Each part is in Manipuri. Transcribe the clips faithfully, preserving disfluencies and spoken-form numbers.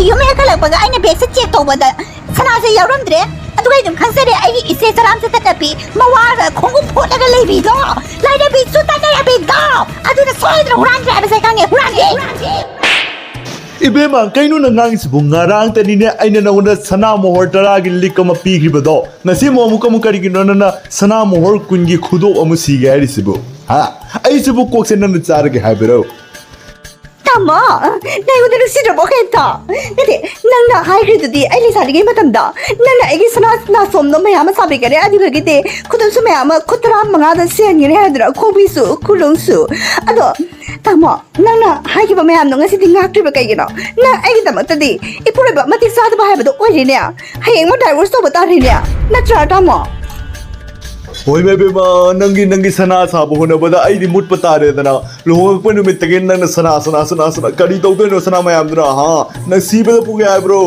ꯌꯨꯝ ꯍꯦꯛ ꯍꯜꯂꯛꯄꯒ ꯑꯩꯅ ꯕꯦꯒꯁꯦ ꯆꯦꯛ ꯇꯧꯕꯗ ꯁꯅꯥꯁꯦ ꯌꯥꯎꯔꯝꯗ꯭ꯔꯦ꯫ ꯑꯗꯨꯒ ꯑꯩ ꯑꯗꯨꯝ ꯈꯪꯖꯔꯦ, ꯑꯩꯒꯤ ꯏꯆꯦ ꯆꯔꯥꯝꯆꯠꯇ ꯅꯠꯄꯤ, ꯃꯋꯥꯒ ꯈꯣꯡꯎꯞ ꯐꯣꯠꯂꯒ ꯂꯩꯕꯤꯗꯣ, ꯂꯥꯏꯔꯕꯤ ꯆꯨꯠꯇ ꯅꯩꯔꯕꯤꯗꯣ, ꯑꯗꯨꯅ ꯁꯣꯏꯗꯅ ꯍꯨꯔꯥꯟꯈ꯭ꯔꯦ ꯍꯥꯏꯕꯁꯦ ꯑꯩ ꯈꯪꯉꯦ, ꯍꯨꯔꯥꯟꯈ꯭ꯔꯦ꯫ ꯏꯕꯦꯝꯃ, ꯀꯩꯅꯣ ꯅꯪ ꯉꯥꯡꯉꯤꯁꯤꯕꯨ? ꯉꯔꯥꯡꯇꯅꯤꯅꯦ ꯑꯩꯅ ꯅꯉꯣꯟꯗ ꯁꯅꯥ ꯃꯣꯍꯣꯔ ꯇꯔꯥꯒꯤ ꯂꯤꯛ ꯑꯃ ꯄꯤꯈꯤꯕꯗꯣ, ꯉꯁꯤ ꯑꯃꯨꯛ ꯑꯃꯨꯛ ꯑꯃꯨꯛ ꯀꯔꯤꯒꯤꯅꯣ ꯅꯪꯅ ꯁꯅꯥ ꯃꯣꯍꯣꯔ ꯀꯨꯟꯒꯤ ꯈꯨꯗꯣꯞ ꯑꯃ ꯁꯤꯒꯦ ꯍꯥꯏꯔꯤꯁꯤꯕꯨ? ꯍꯥ? ꯑꯩꯁꯤꯕꯨ ꯀꯣꯛꯁꯦ ꯅꯪꯅ ꯆꯥꯔꯒꯦ ꯍꯥꯏꯕꯔꯣ? ꯇꯥꯃꯣ, ꯅꯪ ꯑꯩꯉꯣꯟꯗ ꯅꯨꯡꯁꯤꯗ꯭ꯔꯕꯣ ꯀꯩꯝꯇ? ꯅꯠꯇꯦ, ꯅꯪꯅ ꯍꯥꯏꯈ꯭ꯔꯤꯗꯨꯗꯤ ꯑꯩ ꯂꯩꯁꯥꯔꯤꯉꯩ ꯃꯇꯝꯗ ꯅꯪꯅ ꯑꯩꯒꯤ ꯁꯅꯥ ꯅꯥꯁꯣꯝꯗꯣ ꯃꯌꯥꯝ ꯑꯃ ꯁꯥꯕꯤꯒꯅꯤ, ꯑꯗꯨꯗꯒꯤꯗꯤ ꯈꯨꯗꯣꯞꯁꯨ ꯃꯌꯥꯝ ꯑꯃ ꯈꯨꯠ ꯇꯔꯥ ꯃꯉꯥꯗ ꯁꯤꯍꯟꯒꯅꯤ ꯍꯥꯏꯗꯅ, ꯈꯣꯡꯕꯤꯁꯨ ꯈꯨꯂꯪꯁꯨ꯫ ꯑꯗꯣ ꯇꯥꯃꯣ, ꯅꯪꯅ ꯍꯥꯏꯈꯤꯕ ꯃꯌꯥꯝꯗꯣ ꯉꯁꯤꯗꯤ ꯉꯥꯛꯇ꯭ꯔꯤꯕ ꯀꯩꯒꯤꯅꯣ? ꯅꯪ ꯑꯩꯒꯤꯗꯃꯛꯇꯗꯤ ꯏꯄꯨꯔꯣꯏꯕ ꯃꯇꯤꯛ ꯆꯥꯗꯕ ꯍꯥꯏꯕꯗꯣ ꯑꯣꯏꯔꯦꯅꯦ꯫ ꯍꯌꯦꯡꯃꯛ ꯗꯥꯏꯚꯣꯔꯁ ꯇꯧꯕ ꯇꯥꯔꯦꯅꯦ, ꯅꯠꯇ꯭ꯔꯥ ꯇꯥꯃꯣ? ꯍꯣꯏ ꯏꯕꯦꯝꯃ, ꯅꯪꯒꯤ ꯅꯪꯒꯤ ꯁꯅꯥ ꯁꯥꯕ ꯍꯣꯠꯅꯕꯗ ꯑꯩꯗꯤ ꯃꯨꯠꯄ ꯇꯥꯔꯦꯗꯅ꯫ ꯂꯨꯍꯣꯡꯉꯛꯄ ꯅꯨꯃꯤꯠꯇꯒꯤ ꯅꯪꯅ ꯁꯅꯥ, ꯁꯅꯥ, ꯁꯅꯥ, ꯁꯅꯥ, ꯀꯔꯤ ꯇꯧꯗꯣꯏꯅꯣ ꯁꯅꯥ ꯃꯌꯥꯝꯗꯨꯅ? ꯍꯥ? ꯅꯪ ꯁꯤꯕꯗ ꯄꯨꯒꯦ ꯍꯥꯏꯕ꯭ꯔꯣ?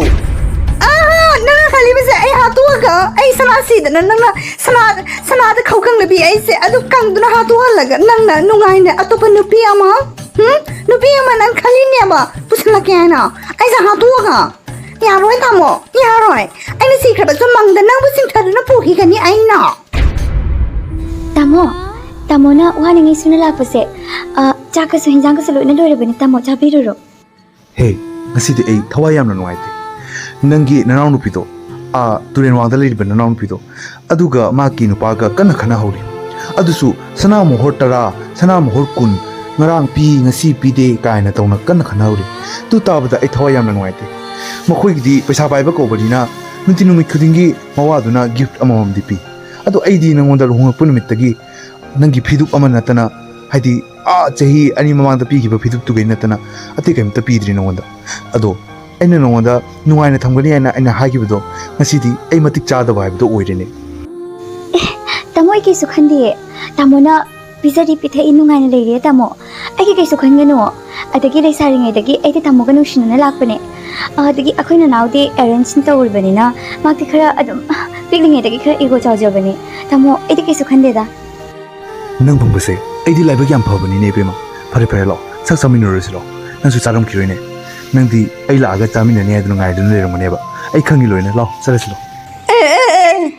ꯑꯍꯥ, ꯅꯪꯅ ꯈꯜꯂꯤꯕꯁꯦ ꯑꯩ ꯍꯥꯠꯇꯣꯛꯑꯒ ꯑꯩ ꯁꯅꯥ ꯁꯤꯗꯅ ꯅꯪꯅ ꯁꯅꯥ, ꯁꯅꯥꯗ ꯈꯧ ꯈꯪꯂꯕꯤ ꯑꯩꯁꯦ ꯑꯗꯨ ꯀꯪꯗꯨꯅ ꯍꯥꯠꯇꯣꯛꯍꯜꯂꯒ ꯅꯪꯅ ꯅꯨꯡꯉꯥꯏꯅ ꯑꯇꯣꯞꯄ ꯅꯨꯄꯤ ꯑꯃ, ꯍꯨꯝ? ꯅꯨꯄꯤ ꯑꯃ ꯅꯪ ꯈꯜꯂꯤꯅꯦꯕ ꯄꯨꯁꯜꯂꯛꯀꯦ ꯍꯥꯏꯅ ꯑꯩꯁꯦ ꯍꯥꯠꯇꯣꯛꯑꯒ? ꯌꯥꯔꯣꯏ ꯇꯥꯃꯣ, ꯌꯥꯔꯣꯏ꯫ ꯑꯩꯅ ꯁꯤꯈ꯭ꯔꯕꯁꯨ ꯃꯪꯗ ꯅꯪꯕꯨ ꯆꯤꯡꯊꯗꯨꯅ ꯄꯨꯈꯤꯒꯅꯤ ꯑꯩꯅ꯫ ꯇꯥꯃꯣ, ꯇꯥꯃꯣꯅ ꯋꯥꯅꯉꯩ ꯁꯨꯅ ꯂꯥꯛꯄꯁꯦ, ꯑ, ꯆꯥꯛꯀꯁꯨ ꯍꯤꯟꯖꯥꯡꯒꯁꯨ ꯂꯣꯏꯅ ꯂꯣꯏꯔꯕꯅꯤ ꯇꯥꯃꯣ, ꯆꯥꯕꯤꯔꯨꯔꯣ꯫ ꯍꯦ, ꯉꯁꯤꯗꯤ ꯑꯩ ꯊꯋꯥꯏ ꯌꯥꯝꯅ ꯅꯨꯡꯉꯥꯏꯇꯦ꯫ ꯅꯪꯒꯤ ꯅꯅꯥꯎꯅꯨꯄꯤꯗꯣ, ꯑꯥ, ꯇꯨꯔꯦꯟ ꯋꯥꯡꯗ ꯂꯩꯔꯤꯕ ꯅꯅꯥꯎꯅꯨꯄꯤꯗꯣ, ꯑꯗꯨꯒ ꯃꯥꯒꯤ ꯅꯨꯄꯥꯒ ꯀꯟꯅ ꯈꯠꯅꯍꯧꯔꯤ꯫ ꯑꯗꯨꯁꯨ ꯁꯅꯥ ꯃꯣꯍꯣꯔ ꯇꯔꯥ, ꯁꯅꯥ ꯃꯣꯍꯣꯔ ꯀꯨꯟ, ꯉꯔꯥꯡ ꯄꯤ, ꯉꯁꯤ ꯄꯤꯗꯦ ꯀꯥꯏꯅ ꯇꯧꯅ ꯀꯟꯅ ꯈꯠꯅꯍꯧꯔꯤ꯫ ꯑꯗꯨ ꯇꯥꯕꯗ ꯑꯩ ꯊꯋꯥꯏ ꯌꯥꯝꯅ ꯅꯨꯡꯉꯥꯏꯇꯦ꯫ ꯃꯈꯣꯏꯒꯤꯗꯤ ꯄꯩꯁꯥ ꯄꯥꯏꯕ ꯀꯧꯕꯅꯤꯅ ꯅꯨꯡꯇꯤ ꯅꯨꯃꯤꯠ ꯈꯨꯗꯤꯡꯒꯤ ꯃꯋꯥꯗꯨꯅ ꯒꯤꯐ ꯑꯃꯃꯝꯗꯤ ꯄꯤ꯫ ꯑꯗꯣ ꯑꯩꯗꯤ ꯅꯉꯣꯟꯗ ꯂꯨꯍꯣꯡꯂꯛꯄ ꯅꯨꯃꯤꯠꯇꯒꯤ ꯅꯪꯒꯤ ꯐꯤꯗꯨꯞ ꯑꯃ ꯅꯠꯇꯅ, ꯍꯥꯏꯗꯤ, ꯑꯥ, ꯆꯍꯤ ꯑꯅꯤ ꯃꯃꯥꯡꯗ ꯄꯤꯈꯤꯕ ꯐꯤꯗꯨꯞꯇꯨꯒꯩ ꯅꯠꯇꯅ ꯑꯇꯩ ꯀꯔꯤꯝꯇ ꯄꯤꯗ꯭ꯔꯤ ꯅꯉꯣꯟꯗ꯫ ꯑꯗꯣ ꯑꯩꯅ ꯅꯉꯣꯟꯗ ꯅꯨꯡꯉꯥꯏꯅ ꯊꯝꯒꯅꯤ ꯍꯥꯏꯅ ꯑꯩꯅ ꯍꯥꯏꯈꯤꯕꯗꯣ ꯉꯁꯤꯗꯤ ꯑꯩ ꯃꯇꯤꯛ ꯆꯥꯗꯕ ꯍꯥꯏꯕꯗꯣ ꯑꯣꯏꯔꯦꯅꯦ꯫ ꯑꯦ, ꯇꯥꯃꯣ, ꯑꯩ ꯀꯩꯁꯨ ꯈꯟꯗꯦ꯫ ꯇꯥꯃꯣꯅ ꯄꯤꯖꯔꯤ ꯄꯤꯊꯛꯏ ꯅꯨꯡꯉꯥꯏꯅ ꯂꯩꯔꯦ ꯇꯥꯃꯣ꯫ ꯑꯩꯒꯤ ꯀꯩꯁꯨ ꯈꯟꯒꯅꯨ꯫ ꯑꯗꯒꯤ ꯂꯩꯁꯥꯔꯤꯉꯩꯗꯒꯤ ꯑꯩꯗꯤ ꯇꯥꯃꯣꯒ ꯅꯨꯡꯁꯤꯅꯅ ꯂꯥꯛꯄꯅꯦ꯫ ꯑꯗꯒꯤ ꯑꯩꯈꯣꯏ ꯅꯅꯥꯎꯗꯤ ꯑꯦꯔꯦꯟꯖ ꯇꯧꯔꯤꯕꯅꯤꯅ ꯃꯥꯗꯤ ꯈꯔ ꯑꯗꯨꯝ ꯄꯤꯛꯂꯤꯉꯩꯗꯒꯤ ꯈꯔ ꯏꯒꯣ ꯆꯥꯎꯖꯕꯅꯦ꯫ ꯇꯥꯃꯣ, ꯑꯩꯗꯤ ꯀꯩꯁꯨ ꯈꯟꯗꯦꯗ꯫ ꯅꯪ ꯐꯪꯕꯁꯦ ꯑꯩꯗꯤ ꯂꯥꯏꯕꯛ ꯌꯥꯝ ꯐꯕꯅꯤꯅꯦ ꯏꯕꯦꯝꯃ꯫ ꯐꯔꯦ ꯐꯔꯦ, ꯂꯥꯛꯑꯣ, ꯆꯥꯛ ꯆꯥꯃꯤꯟꯅꯔꯨꯔꯁꯤ ꯂꯥꯛꯑꯣ꯫ ꯅꯪꯁꯨ ꯆꯥꯔꯝꯈꯤꯔꯣꯏꯅꯦ꯫ ꯅꯪꯗꯤ ꯑꯩ ꯂꯥꯛꯑꯒ ꯆꯥꯃꯤꯟꯅꯅꯤ ꯍꯥꯏꯗꯨꯅ ꯉꯥꯏꯗꯨꯅ ꯂꯩꯔꯝꯒꯅꯦꯕ꯫ ꯑꯩ ꯈꯪꯉꯤ ꯂꯣꯏꯅ꯫ ꯂꯥꯎ, ꯆꯠꯂꯁꯤ ꯂꯥꯎ꯫ ꯑꯦ, ꯑꯦ, ꯑꯦ,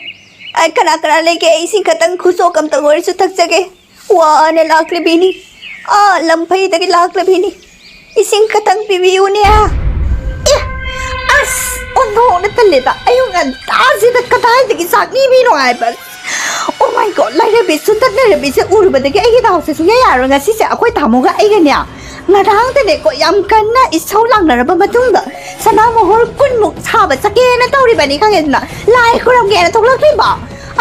ꯑꯦ, ꯀꯅꯥ ꯀꯅꯥ ꯂꯩꯒꯦ? ꯏꯁꯤꯡ ꯈꯛꯇꯪ, ꯈꯨꯆꯣꯛ ꯑꯝꯇꯪ ꯑꯣꯏꯔꯁꯨ ꯊꯛꯆꯒꯦ꯫ ꯋꯥꯅ ꯂꯥꯛꯂꯤꯕꯤꯅꯤ, ꯑꯥ ꯂꯝꯐꯩꯗꯒꯤ ꯂꯥꯛꯂꯤꯕꯤꯅꯤ꯫ ꯏꯁꯤꯡ ꯈꯛꯇꯪ ꯄꯤꯕꯤꯌꯨꯅꯦ꯫ ꯑꯦ, ꯑꯁ, ꯑꯣꯟꯊꯣꯛꯅ ꯇꯜꯂꯦꯗ꯫ ꯑꯌꯨꯛ ꯉꯟꯇꯥꯁꯤꯗ ꯀꯗꯥꯏꯗꯒꯤ ꯆꯥꯛꯅꯤꯕꯤꯅꯣ ꯍꯥꯏꯕ? Oh my God, ꯂꯥꯏꯔꯦꯝꯕꯤ ꯁꯨꯡꯇꯠ ꯅꯥꯏꯔꯝꯕꯤꯁꯦ ꯎꯔꯨꯕꯗꯒꯤ ꯑꯩꯒꯤ ꯗꯥꯎꯁꯦ ꯁꯨꯡꯌꯥ ꯌꯥꯔꯣꯏ꯫ ꯉꯁꯤꯁꯦ ꯑꯩꯈꯣꯏ ꯇꯥꯃꯣꯒ ꯑꯩꯒꯅꯦ, ꯉꯔꯥꯡꯗꯅꯦꯀꯣ, ꯌꯥꯝ ꯀꯟꯅ ꯏꯁꯧ ꯂꯥꯡꯅꯔꯕ ꯃꯇꯨꯡꯗ ꯁꯅꯥ ꯃꯣꯍꯣꯔ ꯀꯨꯟꯃꯨꯛ ꯁꯥꯕ ꯆꯠꯀꯦꯅ ꯇꯧꯔꯤꯕꯅꯤ, ꯈꯪꯉꯦꯗꯅ, ꯂꯥꯏ ꯈꯨꯔꯝꯒꯦꯅ ꯊꯣꯛꯂꯛꯂꯤꯕ꯫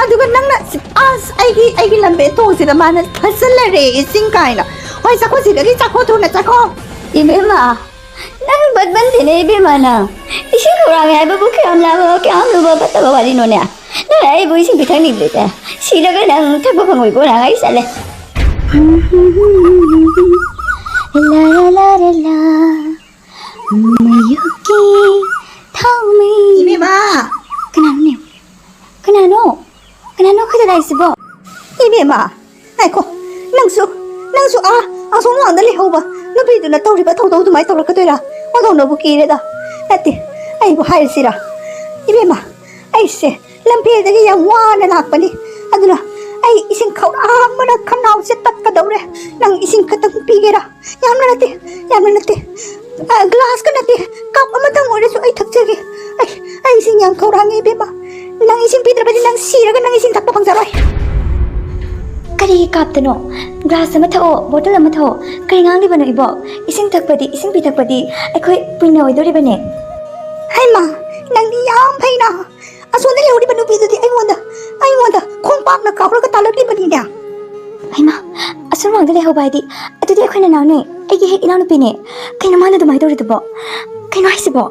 ꯑꯗꯨꯒ ꯅꯪꯅ, ꯑꯁ, ꯑꯩꯒꯤ, ꯑꯩꯒꯤ ꯂꯝꯕꯦꯟ ꯊꯣꯡꯁꯤꯗ ꯃꯥꯅ ꯐꯠꯆꯜꯂꯔꯦ, ꯏꯁꯤꯡ ꯀꯥꯏꯅ꯫ ꯍꯣꯏ, ꯆꯠꯈꯣ, ꯁꯤꯗꯒꯤ ꯆꯠꯈꯣ, ꯊꯨꯅ ꯆꯠꯈꯣ꯫ ꯏꯕꯦꯝꯃ, ꯅꯪ ꯕꯠ ꯕꯟꯗꯦꯅꯦ ꯏꯕꯦꯝꯃ, ꯅꯪ꯫ ꯏꯁꯤꯡ ꯈꯧꯔꯥꯡꯉꯦ ꯍꯥꯏꯕꯕꯨ ꯀꯌꯥꯝ ꯂꯥꯕ, ꯀꯌꯥꯝ ꯂꯨꯕ ꯐꯠꯇꯕ ꯋꯥꯔꯤꯅꯣꯅꯦ? ꯅꯪꯅ ꯑꯩꯕꯨ ꯏꯁꯤꯡ ꯄꯤꯊꯛꯅꯤꯡꯗ꯭ꯔꯤꯁꯦ? ꯁꯤꯔꯒ ꯅꯪ ꯊꯛꯄ ꯐꯪꯉꯣꯏꯀꯣ, ꯅꯪ꯫ ꯑꯩ ꯆꯠꯂꯦ꯫ ꯂꯥ, ꯂꯥ, ꯂꯥ, ꯂꯥ, ꯂꯥ꯫ ꯃꯌꯨꯀꯤ ꯊꯥꯎꯃꯩ꯫ ꯏꯕꯦꯝꯃ! ꯀꯅꯥꯅꯣꯅꯦ? ꯀꯅꯥꯅꯣ? ꯀꯅꯥꯅꯣ ꯑꯩꯈꯣꯏꯗ ꯂꯥꯛꯏꯁꯤꯕꯣ? ꯏꯕꯦꯝꯃ, ꯉꯥꯏꯈꯣ꯫ ꯅꯪꯁꯨ, ꯅꯪꯁꯨ ꯑꯥ ꯑꯁꯣꯝ ꯋꯥꯡꯗ ꯂꯩꯍꯧꯕ ꯅꯨꯄꯤꯗꯨꯅ ꯇꯧꯔꯤꯕ ꯊꯧꯗꯧ ꯑꯗꯨꯃꯥꯏꯅ ꯇꯧꯔꯛꯀꯗꯣꯏꯔꯥ? ꯑꯣꯟꯊꯣꯛꯅꯕꯨ ꯀꯤꯔꯦꯗ꯫ ꯅꯠꯇꯦ, ꯑꯩꯕꯨ ꯍꯥꯏꯔꯤꯁꯤꯔꯥ? ꯏꯕꯦꯝꯃ, ꯑꯩꯁꯦ ꯂꯝꯐꯦꯜꯗꯒꯤ ꯌꯥꯝ ꯋꯥꯅ ꯂꯥꯛꯄꯅꯤ꯫ ꯑꯗꯨꯅ ꯑꯩ ꯏꯁꯤꯡ ꯈꯧꯔꯥꯡꯕꯅ ꯈꯅꯥꯎꯁꯦ ꯇꯠꯀꯗꯧꯔꯦ꯫ ꯅꯪ ꯏꯁꯤꯡ ꯈꯛꯇꯪ ꯄꯤꯒꯦꯔꯥ? ꯌꯥꯝꯅ ꯅꯠꯇꯦ, ꯌꯥꯝꯅ ꯅꯠꯇꯦ꯫ ꯑ, ꯒ꯭ꯂꯥꯁꯀ ꯅꯠꯇꯦ, ꯀꯞ ꯑꯃꯇꯪ ꯑꯣꯏꯔꯁꯨ ꯑꯩ ꯊꯛꯆꯒꯦ꯫ ꯑꯩ, ꯑꯩ ꯏꯁꯤꯡ ꯌꯥꯝ ꯈꯧꯔꯥꯡꯉꯦ, ꯏꯕꯦꯝꯃ꯫ ꯅꯪ ꯏꯁꯤꯡ ꯄꯤꯗ꯭ꯔꯕꯗꯤ ꯅꯪ ꯁꯤꯔꯒ ꯅꯪ ꯏꯁꯤꯡ ꯊꯛꯄ ꯐꯪꯖꯔꯣꯏ꯫ ꯀꯔꯤ ꯀꯞꯇꯅꯣ? ꯒ꯭ꯂꯥꯁ ꯑꯃ ꯊꯛꯑꯣ, ꯕꯣꯇꯜ ꯑꯃ ꯊꯛꯑꯣ꯫ ꯀꯔꯤ ꯉꯥꯡꯂꯤꯕꯅꯣ, ꯏꯕꯣꯛ? ꯏꯁꯤꯡ ꯊꯛꯄꯗꯤ, ꯏꯁꯤꯡ ꯄꯤꯊꯛꯄꯗꯤ ꯑꯩꯈꯣꯏ ꯄꯨꯟꯅ ꯑꯣꯏꯗꯣꯔꯤꯕꯅꯦ꯫ ꯍꯩꯃꯥ, ꯅꯪꯗꯤ ꯌꯥꯝ ꯐꯩꯅ꯫ ꯑꯁꯣꯝꯗ ꯂꯩꯍꯧꯔꯤꯕ ꯅꯨꯄꯤꯗꯨꯗꯤ ꯑꯩꯉꯣꯟꯗ, ꯑꯩꯉꯣꯟꯗ ꯈꯣꯡꯄꯥꯛꯅ ꯀꯥꯎꯔꯒ ꯇꯥꯜꯂꯛꯂꯤꯕꯅꯤꯅꯦ꯫ ꯍꯩꯃꯥ, ꯑꯁꯣꯝ ꯋꯥꯡꯗ ꯂꯩꯍꯧꯕ ꯍꯥꯏꯗꯤ? ꯑꯗꯨꯗꯤ ꯑꯩꯈꯣꯏ ꯅꯅꯥꯎꯅꯦ, ꯑꯩꯒꯤ ꯍꯦꯛ ꯏꯅꯥꯎꯅꯨꯄꯤꯅꯦ꯫ ꯀꯩꯅꯣ ꯃꯥꯅ ꯑꯗꯨꯃꯥꯏꯅ ꯇꯧꯔꯤꯗꯨꯕꯣ? ꯀꯩꯅꯣ ꯍꯥꯏꯁꯤꯕꯣ?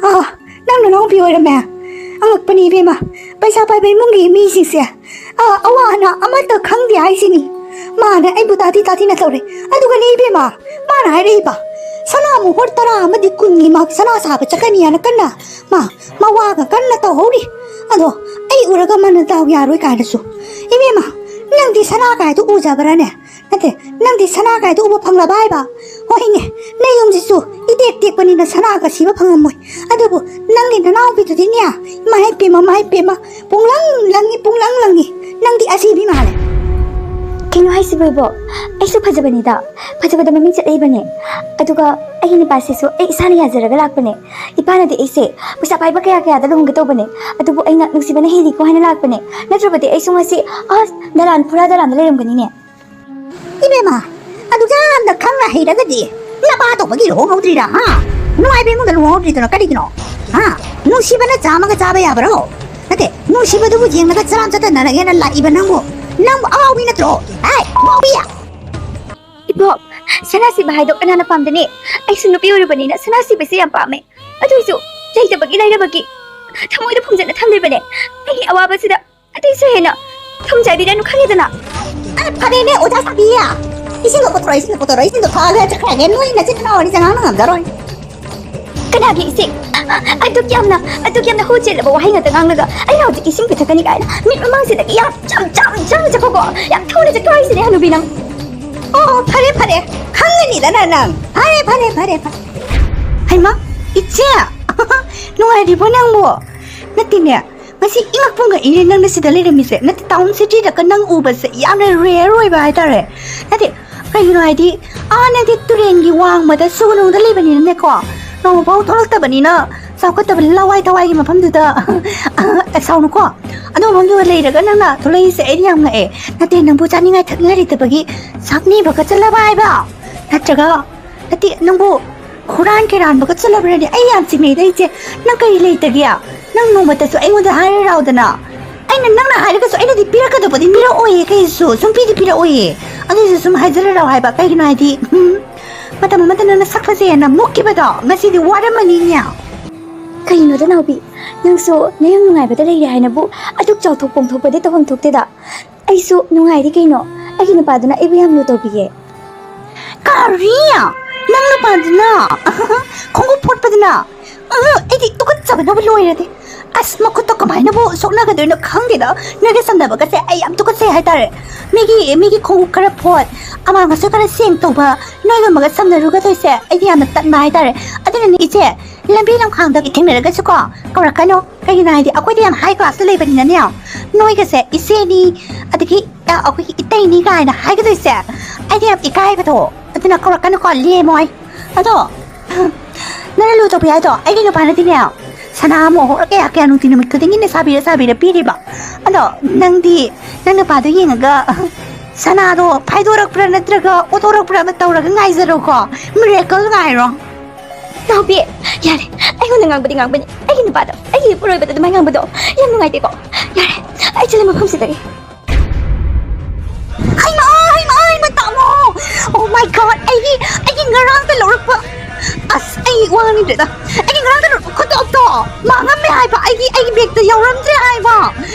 ꯑꯥ, ꯅꯪ ꯅꯅꯥꯎꯄꯤ ꯑꯣꯏꯔꯝꯃꯦ? ꯑꯉꯛꯄꯅꯤ ꯏꯕꯦꯝꯃ, ꯄꯩꯁꯥ ꯄꯥꯏꯕ ꯏꯃꯨꯡꯒꯤ ꯃꯤꯁꯤꯡꯁꯦ, ꯑꯥ, ꯑꯋꯥ ꯑꯅꯥ ꯑꯃꯠꯇ ꯈꯪꯗꯦ ꯍꯥꯏꯁꯤꯅꯤ꯫ ꯃꯥꯅ ꯑꯩꯕꯨ ꯇꯥꯊꯤ ꯇꯥꯊꯤꯅ ꯇꯧꯔꯦ꯫ ꯑꯗꯨꯒꯅꯦ ꯏꯕꯦꯝꯃ, ꯃꯥꯅ ꯍꯥꯏꯔꯛꯏꯕ, ꯁꯅꯥ ꯃꯣꯍꯣꯔ ꯇꯔꯥ ꯑꯃꯗꯤ ꯀꯨꯟꯒꯤ ꯃꯥ ꯁꯅꯥ ꯁꯥꯕ ꯆꯠꯀꯅꯤ ꯍꯥꯏꯅ ꯀꯟꯅ ꯃꯥ ꯃꯋꯥꯒ ꯀꯟꯅ ꯇꯧꯍꯧꯔꯤ꯫ ꯑꯗꯣ ꯑꯩ ꯎꯔꯒ ꯃꯥꯅ ꯗꯥꯎ ꯌꯥꯔꯣꯏ ꯀꯥꯏꯅꯁꯨ꯫ ꯏꯕꯦꯝꯃ, ꯅꯪꯗꯤ ꯁꯅꯥ ꯀꯥꯏꯗꯣ ꯎꯖꯕ꯭ꯔꯥꯅꯦ? ꯅꯠꯇꯦ, ꯅꯪꯗꯤ ꯁꯅꯥ ꯀꯥꯏꯗꯣ ꯎꯕ ꯐꯪꯂꯕ ꯍꯥꯏꯕ? ꯍꯣꯏꯅꯦ, ꯅꯌꯨꯝꯁꯤꯁꯨ ꯏꯇꯦꯛ ꯇꯦꯛꯄꯅꯤꯅ ꯁꯅꯥꯒ ꯁꯤꯕ ꯐꯪꯉꯝꯃꯣꯏ꯫ ꯑꯗꯨꯕꯨ ꯅꯪꯒꯤ ꯅꯅꯥꯎꯄꯤꯗꯨꯗꯤꯅꯦ, ꯏꯃꯥꯏ ꯄꯦꯝꯃ, ꯏꯃꯥꯏ ꯄꯦꯝꯃ, ꯄꯨꯡꯂꯪ ꯂꯪꯉꯤ, ꯄꯨꯡꯂꯪ ꯂꯪꯉꯤ꯫ ꯅꯪꯗꯤ ꯑꯁꯤꯕꯤ ꯃꯥꯜꯂꯦ꯫ ꯀꯩꯅꯣ ꯍꯥꯏꯁꯤꯕꯣ ꯏꯕꯣꯛ? ꯑꯩꯁꯨ ꯐꯖꯕꯅꯤꯗ, ꯐꯖꯕꯗ ꯃꯃꯤꯡ ꯆꯠꯂꯛꯏꯕꯅꯦ꯫ ꯑꯗꯨꯒ ꯑꯩꯒꯤ ꯅꯨꯄꯥꯁꯤꯁꯨ ꯑꯩ ꯏꯁꯥꯅ ꯌꯥꯖꯔꯒ ꯂꯥꯛꯄꯅꯦ꯫ ꯏꯄꯥꯅꯗꯤ ꯑꯩꯁꯦ ꯄꯩꯁꯥ ꯄꯥꯏꯕ ꯀꯌꯥ ꯀꯌꯥꯗ ꯂꯨꯍꯣꯡꯒꯦ ꯇꯧꯕꯅꯦ, ꯑꯗꯨꯕꯨ ꯑꯩꯅ ꯅꯨꯡꯁꯤꯕꯅ ꯍꯦꯜꯂꯤꯀꯣ ꯍꯥꯏꯅ ꯂꯥꯛꯄꯅꯦ꯫ ꯅꯠꯇ꯭ꯔꯕꯗꯤ ꯑꯩꯁꯨ ꯉꯁꯤ ꯑꯁ ꯗꯂꯥꯟ ꯐꯨꯔꯥ ꯗꯂꯥꯟꯗ ꯂꯩꯔꯝꯒꯅꯤꯅꯦ꯫ ꯏꯕꯦꯝꯃ, ꯑꯗꯨꯛ ꯌꯥꯝꯅ ꯈꯪꯅ ꯍꯩꯔꯒꯗꯤ ꯅꯄꯥ ꯑꯇꯣꯞꯄꯒꯤ ꯂꯨꯍꯣꯡꯍꯧꯗ꯭ꯔꯤꯔꯥ, ꯍꯥ? ꯅꯨꯡꯉꯥꯏꯕ ꯏꯃꯨꯡꯗ ꯂꯨꯍꯣꯡꯍꯧꯗ꯭ꯔꯤꯗꯨꯅ ꯀꯔꯤꯒꯤꯅꯣ? ꯍꯥ? ꯅꯨꯡꯁꯤꯕꯅ ꯆꯥꯝꯃꯒ ꯆꯥꯕ ꯌꯥꯕ꯭ꯔꯣ? ꯅꯠꯇꯦ, ꯅꯨꯡꯁꯤꯕꯗꯨꯕꯨ ꯌꯦꯡꯂꯒ ꯆꯔꯥꯝ ꯆꯠꯇꯅꯔꯒꯦꯅ ꯂꯥꯛꯏꯕ ꯅꯪꯕꯨ, ꯅꯪꯕꯨ ꯑꯉꯥꯎꯕꯤ ꯅꯠꯇ꯭ꯔꯣ? ꯍꯥꯏ, ꯑꯉꯥꯎꯕꯤ! ꯏꯕꯣꯛ, ꯁꯅꯥꯁꯤꯕ ꯍꯥꯏꯗꯣ ꯀꯅꯥꯅ ꯄꯥꯝꯗꯅꯤ? ꯑꯩꯁꯨ ꯅꯨꯄꯤ ꯑꯣꯏꯔꯨꯕꯅꯤꯅ ꯁꯅꯥꯁꯤꯕꯁꯦ ꯌꯥꯝ ꯄꯥꯝꯃꯦ꯫ ꯑꯗꯨꯏꯁꯨ ꯂꯩꯇꯕꯒꯤ, ꯂꯩꯔꯕꯒꯤ ꯊꯃꯣꯏꯗ ꯐꯨꯝꯖꯠꯅ ꯊꯝꯂꯤꯕꯅꯦ꯫ ꯑꯩꯒꯤ ꯑꯋꯥꯕꯁꯤꯗ ꯑꯇꯩꯁꯨ ꯍꯦꯟꯅ ꯊꯨꯝ ꯆꯥꯏꯕꯤꯔꯅꯨ, ꯈꯪꯉꯦꯗꯅ? ꯑ, ꯐꯔꯦꯅꯦ, ꯑꯣꯖꯥ ꯁꯥꯕꯤ꯫ ꯏꯁꯤꯡꯗꯣ ꯄꯨꯊꯣꯔꯛꯑꯣ, ꯏꯁꯤꯡꯗꯣ ꯄꯨꯊꯣꯔꯛꯑꯣ, ꯏꯁꯤꯡꯗꯣ ꯊꯛꯑꯒ ꯆꯠꯈ꯭ꯔꯒꯦ꯫ ꯅꯣꯏ ꯅꯆꯤꯟ ꯅꯅꯥꯎ ꯑꯅꯤꯁꯦ ꯉꯥꯡꯅ ꯉꯝꯖꯔꯣꯏ꯫ ꯀꯅꯥꯒꯤ ꯏꯁꯤꯡ? ꯑꯗꯨꯛ ꯌꯥꯝꯅ, ꯑꯗꯨꯛ ꯌꯥꯝꯅ ꯍꯨ ꯆꯦꯜꯂꯕ ꯋꯥꯍꯩ ꯉꯥꯛꯇ ꯉꯥꯡꯂꯒ ꯑꯩꯅ ꯍꯧꯖꯤꯛ ꯏꯁꯤꯡ ꯄꯤꯊꯛꯀꯅꯤ ꯀꯥꯏꯅ ꯃꯤꯠ ꯃꯃꯥꯡꯁꯤꯗꯒꯤ ꯌꯥꯝ ꯆꯝ ꯆꯝ ꯆꯝ ꯆꯠꯈꯣꯀꯣ꯫ ꯌꯥꯝ ꯊꯨꯅ ꯆꯠꯈ꯭ꯔꯣ ꯍꯥꯏꯁꯤꯅꯦ, ꯍꯅꯨꯕꯤ ꯅꯪ꯫ ꯑꯣ, ꯐꯔꯦ, ꯐꯔꯦ꯫ ꯈꯪꯒꯅꯤꯗꯅ ꯅꯪ꯫ ꯐꯔꯦ, ꯐꯔꯦ, ꯐꯔꯦ, ꯐꯔꯦ꯫ ꯍꯩꯃꯥ, ꯏꯆꯦ! ꯅꯨꯡꯉꯥꯏꯔꯤꯕꯣ ꯅꯪꯕꯣ? ꯅꯠꯇꯦꯅꯦ, ꯉꯁꯤ ꯏꯉꯛꯄꯨ ꯉꯛꯏꯅꯦ ꯅꯪꯅ ꯁꯤꯗ ꯂꯩꯔꯝꯃꯤꯁꯦ꯫ ꯅꯠꯇꯦ, ꯇꯥꯎꯟ ꯁꯤꯇꯤꯗꯀ ꯅꯪ ꯎꯕꯁꯦ ꯌꯥꯝꯅ ꯔꯦꯌꯔ ꯑꯣꯏꯕ ꯍꯥꯏꯇꯥꯔꯦ꯫ ꯅꯠꯇꯦ, ꯀꯩꯒꯤꯅꯣ ꯍꯥꯏꯗꯤ, ꯑꯥ, ꯅꯪꯗꯤ ꯇꯨꯔꯦꯟꯒꯤ ꯋꯥꯡꯃꯗ ꯁꯨꯒꯅꯨꯡꯗ ꯂꯩꯕꯅꯤꯅꯅꯦꯀꯣ, ꯅꯣꯡꯃꯐꯥꯎ ꯊꯣꯛꯂꯛꯇꯕꯅꯤꯅ ꯆꯥꯎꯈꯠꯇꯕ ꯂꯋꯥꯏ ꯊꯋꯥꯏꯒꯤ ꯃꯐꯝꯗꯨꯗ, ꯑ, ꯁꯥꯎꯅꯨꯀꯣ꯫ ꯑꯗꯨ ꯃꯐꯝꯗꯨꯗ ꯂꯩꯔꯒ ꯅꯪꯅ ꯊꯣꯛꯂꯛꯏꯁꯦ ꯑꯩꯗꯤ ꯌꯥꯝ ꯉꯛꯑꯦ꯫ ꯅꯠꯇꯦ, ꯅꯪꯕꯨ ꯆꯥꯅꯤꯡꯉꯥꯏ ꯊꯛꯅꯤꯡꯉꯥꯏ ꯂꯩꯇꯕꯒꯤ ꯆꯥꯛ ꯅꯤꯕꯒ ꯆꯠꯂꯕ ꯍꯥꯏꯕ? ꯅꯠꯇ꯭ꯔꯒ, ꯅꯠꯇꯦ, ꯅꯪꯕꯨ ꯍꯨꯔꯥꯟ ꯀꯩꯔꯥꯟꯕꯒ ꯆꯠꯂꯕ꯭ꯔꯅꯦ? ꯑꯩ ꯌꯥꯝ ꯆꯤꯡꯅꯩꯗ ꯏꯆꯦ꯫ ꯅꯪ ꯀꯔꯤ ꯂꯩꯇꯒꯦ? ꯅꯪ ꯅꯣꯡꯃꯇꯁꯨ ꯑꯩꯉꯣꯟꯗ ꯍꯥꯏꯔꯔꯥꯎꯗꯅ꯫ ꯑꯩꯅ ꯅꯪꯅ ꯍꯥꯏꯔꯒꯁꯨ ꯑꯩꯅꯗꯤ ꯄꯤꯔꯛꯀꯗꯧꯕꯗꯤ ꯄꯤꯔꯛꯑꯣꯏꯌꯦ ꯀꯩꯁꯨ꯫ ꯁꯨꯝ ꯄꯤꯗꯤ ꯄꯤꯔꯛꯑꯣꯏꯌꯦ꯫ ꯑꯗꯨꯏꯁꯨ ꯁꯨꯝ ꯍꯥꯏꯖꯔꯔꯥꯎ ꯍꯥꯏꯕ꯫ ꯀꯩꯒꯤꯅꯣ ꯍꯥꯏꯗꯤ, ꯎꯝ, ꯃꯇꯝ ꯑꯃꯗ ꯅꯪꯅ ꯁꯛ ꯐꯖꯩ ꯍꯥꯏꯅ ꯃꯨꯛꯈꯤꯕꯗꯣ ꯉꯁꯤꯗꯤ ꯋꯥꯔꯝꯃꯅꯤꯅꯦ꯫ ꯀꯩꯅꯣꯗ ꯅꯥꯎꯕꯤ, ꯅꯪꯁꯨ ꯅꯌꯨꯝ ꯅꯨꯡꯉꯥꯏꯕꯗ ꯂꯩꯔꯦ ꯍꯥꯏꯅꯕꯨ ꯑꯗꯨꯛ ꯆꯥꯎꯊꯣꯛ ꯄꯣꯡꯊꯣꯛꯄꯗꯤ ꯇꯧꯐꯝ ꯊꯣꯛꯇꯦꯗ꯫ ꯑꯩꯁꯨ ꯅꯨꯡꯉꯥꯏꯔꯤ ꯀꯩꯅꯣ, ꯑꯩꯒꯤ ꯅꯨꯄꯥꯗꯨꯅ ꯑꯩꯕꯨ ꯌꯥꯝ ꯂꯨ ꯇꯧꯕꯤꯌꯦ꯫ ꯀꯔꯤ? ꯅꯪ ꯅꯨꯄꯥꯗꯨꯅ? ꯈꯣꯡꯎꯞ ꯐꯣꯠꯄꯗꯨꯅ? ꯑ, ꯑꯩꯗꯤ ꯇꯨꯀꯠꯆꯕꯅꯕꯨ ꯂꯣꯏꯔꯗꯤ꯫ ꯑꯁ, ꯃꯈꯨꯠꯇꯣ ꯀꯃꯥꯏꯅꯕꯨ ꯁꯣꯛꯅꯒꯗꯣꯏꯅꯣ ꯈꯪꯗꯦꯗ꯫ ꯅꯣꯏꯒ ꯁꯝꯅꯕꯒꯁꯦ ꯑꯩ ꯌꯥꯝ ꯇꯨꯀꯠꯆꯩ ꯍꯥꯏꯇꯥꯔꯦ꯫ ꯃꯤꯒꯤ, ꯃꯤꯒꯤ ꯈꯣꯡꯎꯞ ꯈꯔ ꯐꯣꯠ, ꯑꯃꯥꯡ ꯑꯁꯣꯏ ꯈꯔ ꯁꯦꯡ ꯇꯧꯕ ꯅꯣꯏꯒꯨꯝꯕꯒ ꯁꯝꯅꯔꯨꯒꯗꯣꯏꯁꯦ ꯑꯩꯗꯤ ꯌꯥꯝꯅ ꯇꯟꯕ ꯍꯥꯏꯇꯥꯔꯦ꯫ ꯑꯗꯨꯅꯅꯦ ꯏꯆꯦ, ꯂꯝꯕꯤ ꯂꯝꯈꯥꯡꯗ ꯊꯦꯡꯅꯔꯒꯁꯨꯀꯣ, ꯀꯧꯔꯛꯀꯅꯨ꯫ ꯀꯩꯒꯤꯅꯣ ꯍꯥꯏꯗꯤ ꯑꯩꯈꯣꯏꯗꯤ ꯌꯥꯝ ꯍꯥꯏ ꯀ꯭ꯂꯥꯁꯇ ꯂꯩꯕꯅꯤꯅꯅꯦ, ꯅꯣꯏꯒꯁꯦ ꯏꯆꯦꯅꯤ, ꯑꯗꯒꯤ ꯑ, ꯑꯩꯈꯣꯏꯒꯤ ꯏꯇꯩꯅꯤ ꯀꯥꯏꯅ ꯍꯥꯏꯒꯗꯣꯏꯁꯦ ꯑꯩꯗꯤ ꯌꯥꯝ ꯏꯀꯥꯏꯕꯗꯣ꯫ ꯑꯗꯨꯅ ꯀꯧꯔꯛꯀꯅꯨꯀꯣ, ꯂꯦꯝꯃꯣꯏ꯫ ꯑꯗꯣ ꯅꯪꯅ ꯂꯨ ꯇꯧꯕꯤ ꯍꯥꯏꯗꯣ, ꯑꯩꯒꯤ ꯅꯨꯄꯥꯅꯗꯤꯅꯦ ꯁꯅꯥ ꯑꯃꯨꯛ ꯍꯧꯔ ꯀꯌꯥ ꯀꯌꯥ ꯅꯨꯡꯇꯤ ꯅꯨꯃꯤꯠ ꯈꯨꯗꯤꯡꯒꯤꯅꯦ ꯁꯥꯕꯤꯔ ꯁꯥꯕꯤꯔ ꯄꯤꯔꯤꯕ꯫ ꯑꯗꯣ ꯅꯪꯗꯤ ꯅꯪ ꯅꯨꯄꯥꯗꯣ ꯌꯦꯡꯉꯒ ꯁꯅꯥꯗꯣ ꯐꯥꯏꯗꯣꯔꯛꯄ꯭ꯔꯥ ꯅꯠꯇ꯭ꯔꯒ ꯑꯣꯊꯣꯔꯛꯄ꯭ꯔꯥ ꯑꯃ ꯇꯧꯔꯒ ꯉꯥꯏꯖꯔꯣꯀꯣ꯫ ꯃꯤꯔꯦꯀꯜ ꯉꯥꯏꯔꯣ꯫ ꯅꯥꯎꯕꯤ, ꯌꯥꯔꯦ꯫ ꯑꯩꯉꯣꯟꯗ ꯉꯥꯡꯕꯗꯤ ꯉꯥꯡꯕꯅꯤ꯫ ꯑꯩꯒꯤ ꯅꯨꯄꯥꯗꯣ, ꯑꯩꯒꯤ ꯏꯄꯨꯔꯣꯏꯕꯗ ꯑꯗꯨꯃꯥꯏꯅ ꯉꯥꯡꯕꯗꯣ ꯌꯥꯝ ꯅꯨꯡꯉꯥꯏꯇꯦꯀꯣ꯫ ꯌꯥꯔꯦ, ꯑꯩ ꯆꯠꯂꯦ ꯃꯐꯝꯁꯤꯗꯒꯤ꯫ ꯍꯩꯃꯥ, ꯍꯩꯃꯥ, ꯍꯩꯃꯥ, ꯇꯥꯃꯣ! Oh my God, ꯑꯩꯒꯤ, ꯑꯩꯒꯤ ꯉꯔꯥꯡꯗ ꯂꯧꯔꯛꯄ, ꯑꯁ, ꯑꯩ ꯋꯥ ꯉꯥꯡꯅꯤꯡꯗ꯭ꯔꯦꯗ꯫ ꯑꯩꯒꯤ ꯉꯔꯥꯡꯗ ꯂꯧꯔꯛꯄ ꯈꯨꯗꯣꯞꯇꯣ ꯃꯥꯡꯉꯝꯃꯦ ꯍꯥꯏꯕ, ꯑꯩꯒꯤ, ꯑꯩꯒꯤ ꯕꯦꯒꯇ ꯌꯥꯎꯔꯝꯗ꯭ꯔꯦ ꯍꯥꯏꯕ꯫